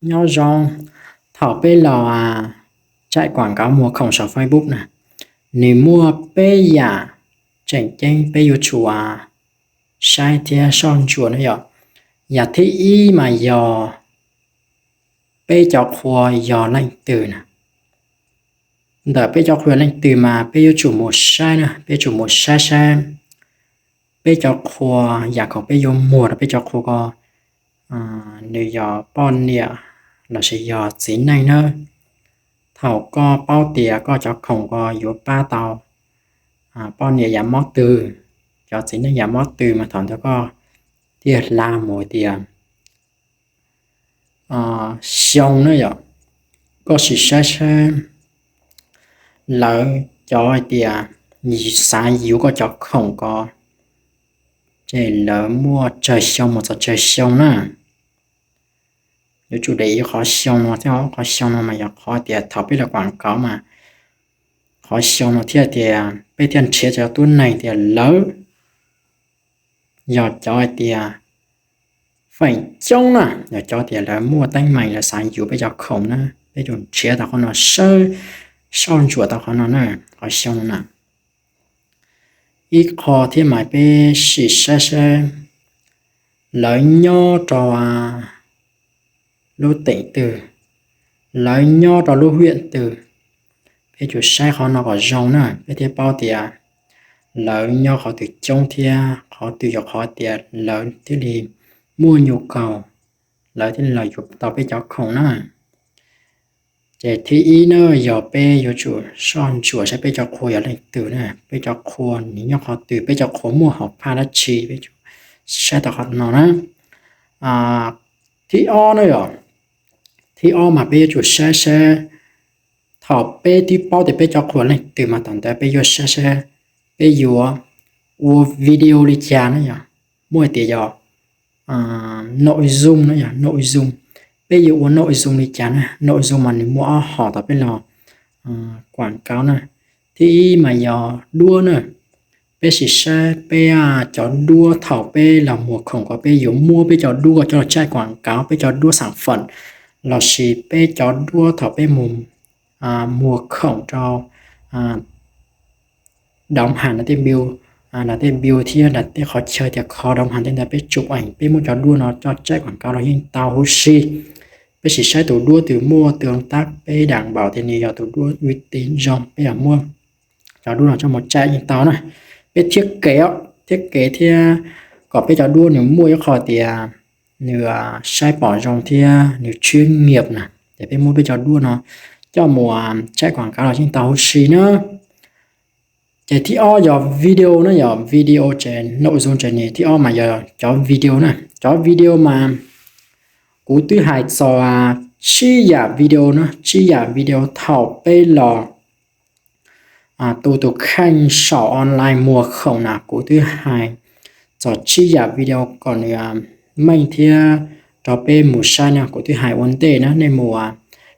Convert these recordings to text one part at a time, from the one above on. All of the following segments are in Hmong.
Nyob zoo, thaum peb los tsaim kuam nkauv muag khoom saum Facebook na, nws muaj peb yam tseem ceeb peb yuav tsum saib thiab soj ntsuam na yom. Yam thib ib mas yog peb cov qhua yog leej twg na. Ntawm peb cov qhua yog leej twg mas peb yuav tsum mus saib na, peb yuav tsum mus saib saib peb cov qhua, yam khoom peb yuav muag rau peb cov qhua ko, nws yog poj niam lossis yog txiv neej na. Thaum koj paub tias koj cov khoom ko yuav pab tau poj niam yam mob twg, cov txiv neej yam mob twg mas thaum ntawd koj thiaj hla mus tias xyoo na yom, koj sim saib saib lawv cov hais tias xav yuav koj cov khoom ko, ces lawv muaj tsawg xyoo mus txog tsawg xyoo na. Yuav tsum de ib qhov xyoo no thiab, qhov xyoo no mas yog qhov tias thaum peb los kuam nkauv mas qhov xyoo no thiaj tias peb thiaj nrhiav cov tuab neeg tias lawv yog cov hais tias feem coob na, yog cov tias lawv muaj teeb meem lawv xav yuav peb cov khoom na, peb yuav nrhiav tau qhov no, soj ntsuam tau qhov no na, qhov xyoo no na. Ib qho thiab mas peb sim saib saib lawv nyob rau lub teem twg, lawv nyob rau lub hiam twg. Peb yuav saib qhov no kom zoo na, peb thiaj paub tias lawv nyob qhov twg coob thiab qhov twg yog qhov tias lawv thiaj li muaj nhu kaus, lawv thiaj li los yuav tau peb cov khoom na. Ces thib ib na, yog peb yuav tsum soj ntsuam saib peb cov qhua yog leej twg na, peb cov qhua nws nyob qhov twg, peb cov qhua muaj hom phaj dab tsi, peb saib tau qhov no na. Thib ob na yom, thib ob mas peb yuav tsum saib saib, thaum peb twb paub tias peb cov qhua leej twg mas thaum ntawd peb yuav saib saib peb yuav ua video li cas na yom. Muaj hais tias yog nội dung na yom, nội dung. Peb yuav ua nội dung li cas na, nội dung mas nws muaj ob hom thaum peb los kuam nkauv na. Thib ib mas yog duab na. Peb sim saib peb cov duab thaum peb los muag khoom ko peb yuav muab peb cov duab coj los tsaim kuam nkauv, peb cov duab xam pham lossis peb cov duab thaum peb mus muag khoom rau đóng hàng, nram tej bill, nram tej bill thiab nram tej qhov chaw tias kho đóng hàng tej ntawd peb chụp ảnh, peb muab cov duab no coj tsaim kuam nkauv los yeej tau huv si. Peb sim saib tus duab twg muaj tương tác peb đảm bảo tias nws yog tus duab uy tín zoo, peb yog muab cov duab no coj mus tsaim yeej tau na. Peb thiab kev, thiab kev thiab kom peb cov duab nws muaj ib qho tias nws saib pom zoo thiab nws chuyên nghiệp na, ces peb muab peb cov duab no coj mus tsaim kuam nkauv los yeej tau huv si na. Ces thib ob yog video na, yog video ces nội dung ces nws thib ob mas yog cov video na. Cov video mas kuv twb hais txog tsib yam video na, tsib yam video thaum peb los tu tus kheej saum online muag khoom na, kuv twb hais txog tsib yam video kom nws meej thiab rau peb mus saib na, kuv twb hais ua ntej na, nej mus,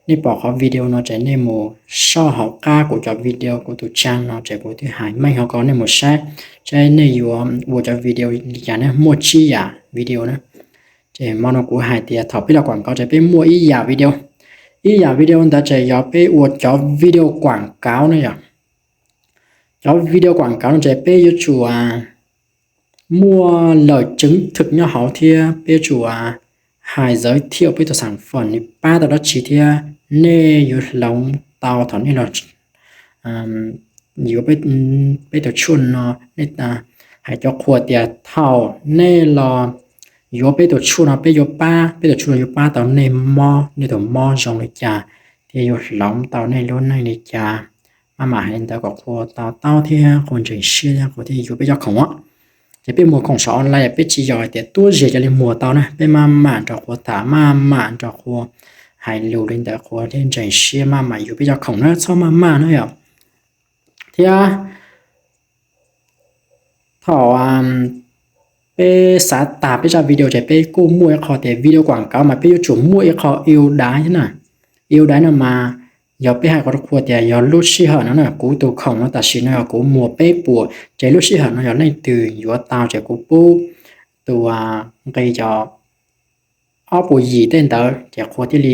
nej pom qhov video no ces nej mus soj hauv qab kuv cov video, kuv tus channel no ces kuv twb hais meej hauv ko, nej mus saib saib nej yuav ua cov video li cas na, muaj tsib yam video na. Ces hmo no kuv hais tias thaum peb los kuam nkauv ces peb muaj ib yam video. Ib yam video ntawd ces yog peb ua cov video kuam nkauv na yom. Cov video kuam nkauv no ces peb yuav tsum muaj lời chứng thực nyob hauv thiab peb yuav tsum hais giới thiệu peb tus sản phẩm nws pab tau dab tsi thiab nej yuav hloov tau thaum nej los yuav peb tus tshuaj no. Hais cov qhua tias thaum nej los yuav peb tus tshuaj no peb yuav pab, peb tus tshuaj no yuav pab tau nej mob, nej tus mob zoo li cas thiab yuav hloov tau nej lub neej li cas. Maj mam hais li ntawd kom qhua to taub thiab qhua ntseeg siab thiab qhua thiaj yuav peb cov khoom. Ces peb muag khoom saum online peb tsis yog hais tias tuab zeg cia li muag tau na, peb maj mam nrog qhua tham, maj mam nrog qhua hais lus li ntawd qhua thiaj ntseeg siab maj mam yuav peb cov khoom na, txhob maj mam na yom. Thiab thaum peb xav tas peb zaj video ces peb kuj muaj ib qho tias video kuam nkauv mas peb yuav tsum muaj ib qho ưu đãi thiab na. Ưu đãi no mas yog peb hais qhov rau qhua tias yog lub sij hawm no na, kuv tus khoom no tam sim no yog kuv muag peb puas, ces lub sij hawm no yog leej twg yuav tau ces kuv pub tus nqi cov ob puas yim tej ntawd ces qhua thiaj li,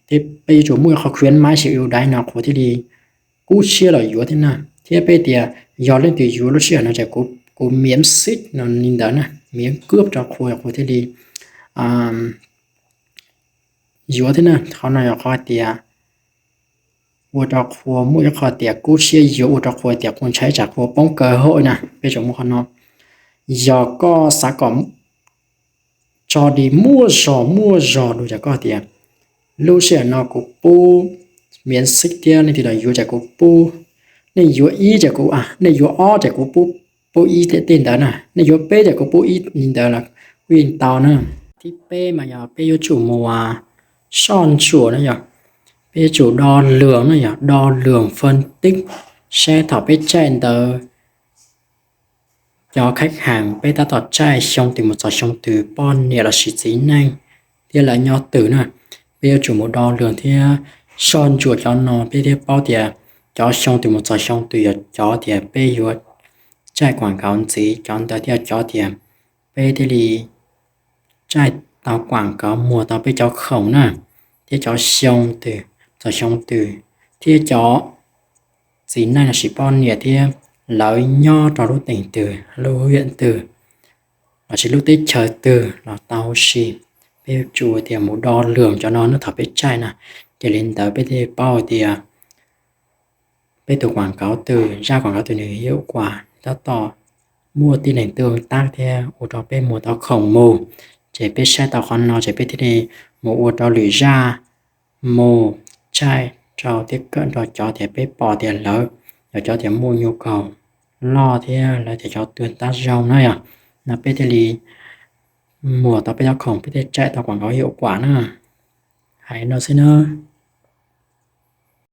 peb yuav tsum muaj ib qho khuyến mãi siv ưu đãi no qhua thiaj li kub siab los yuav thiab na. Thiab peb tias yog leej twg yuav lub sij hawm no ces kuv miễn xích no li ntawd na, miễn cước rau qhua, qhua thiaj li yuav thiab na. Qhov no yog qhov hais tias ua rau qhua muaj ib qho tias kub siab yuav, ua rau qhua tias qhua ntshai tsam qhua poob cơ hội na. Peb tsum muaj qhov no. Yog koj xav kom tso di muaj zog muaj zog dua ces koj tias lub sij hawm no kuv pub miễn xích thiab nej tig los yuav ces kuv pub, nej yuav ib ces kuv, nej yuav ob ces kuv pub, pub ib tej ntawd na, nej yuav peb ces kuv pub ib li ntawd los kuj yeej tau na. Thib peb mas yog peb yuav tsum mus soj ntsuam na yog, peb yuav tsum đo lường na yog, đo lường phân tích, saib thaum peb tsaij ntawd cov khách hàng peb tab tom tsaij xyoo twg mus txog xyoo twg, poj niam lossis txiv neej thiab lawv nyob twg na. Peb yuav tsum mus đo lường thiab soj ntsuam cov no peb thiaj paub tias cov xyoo twg mus txog xyoo twg yog cov tias peb yuav tsaij quảng cáo ntxiv, cov ntawd thiaj cov tias peb thiaj li tsaij tau quảng cáo muag tau peb cov khoom na, thiab cov xyoo twg txog xyoo twg, thiab cov txiv neej lossis poj niam thiab lawv nyob rau lub tỉnh twg, lub huyện twg, lossis lub teb chaws twg los tau huv si. Peb yuav tsum tias mus đo lường cov no na thaum peb tsaij na, ces li ntawd peb thiaj paub tias peb tus quảng cáo twg, zaj quảng cáo twg nws hiệu quả, tab tom muaj tib neeg tương tác thiab ua rau peb muag tau khoom mus. Ces peb saib tau qhov no ces peb thiaj li mus ua rau lwm zaj mus tsaij rau thiab kawm rau cov tias peb pom tias lawv yog cov tias muaj nhu cầu loj thiab lawv tias cov tương tác zoo na yog, no peb thiaj li muag tau peb cov khoom, peb thiaj tsaij tau quảng cáo hiệu quả na. Hais no xwb na.